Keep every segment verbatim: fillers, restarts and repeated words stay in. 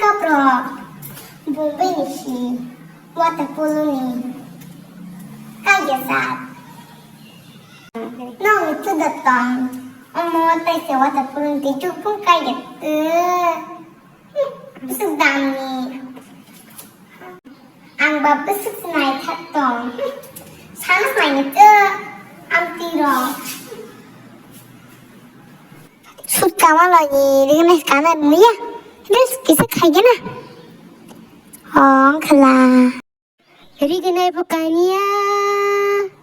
Bro, Bombay ni si water polo ni kaya sat. Nong ni tu da tong. Omo tai se water polo ni tu pun kaya tu. Bwswk dam ni. Ang ba bwswk se naithak tong. Sana naini tu amtwi rok. Sut kama lagi, recognize kana nuya. Reels kisa khai gana. Ong khala. Recognize bo kanya,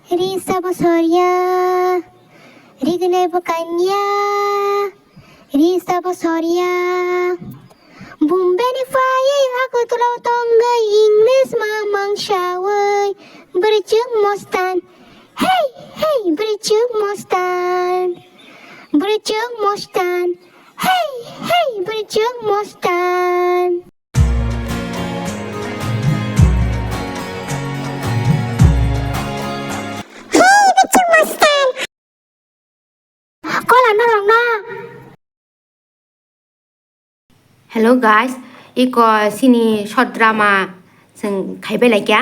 ri sabo sorya. Recognize bo kanya, ri sabo sorya. Bombay ni phaiwi Agartala tongwi English mamang sawi. Bwrwichwng mostan. Hey, hey, bwrwichwng mostan. Bwrwichwng mostan. Hey, hey, bwrwichwng mostan. Hey, bwrwichwng mostan. Kola norok no. Hello guys, iko sini short drama chwng khaibai laikya.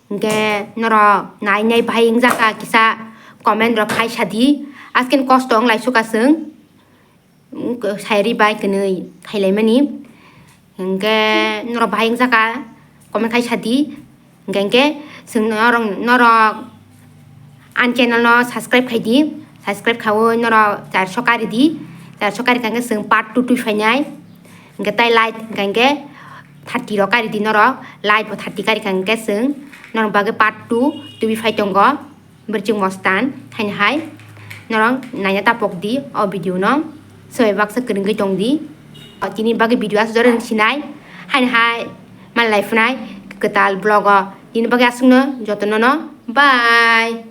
Hwnkhe norok nai nai bahai wngjak kha kisa comment rok khai sadi. Asken kosto wnglai suka chwng, mm, sairi bai kwnwi khailaimani. Hwnkhe norok bahai wngjak kha comment khai sadi. Hwnkhe, hwnkhe chwng norok, norok ani channel no subscribe khai di. Subscribe khaiwi norok charso kari di. Charso kari kha hwnkhe chwng part two twi phainai. Hwnkhe tai like hwnkhe thirty rok kari di norok. Like bo thirty kari kha hwnkhe chwng norok bagwi part two twi phai tongo. Bwrwichwng mostan haini hai norok naina tapok di o video no. Sobai baksa kwrwngwi tong di. O tini bagwi video aswk jora sinai. Haini hai malai phwnai kwtal vlog o. Tini bagwi aswkno jotono no. Bye.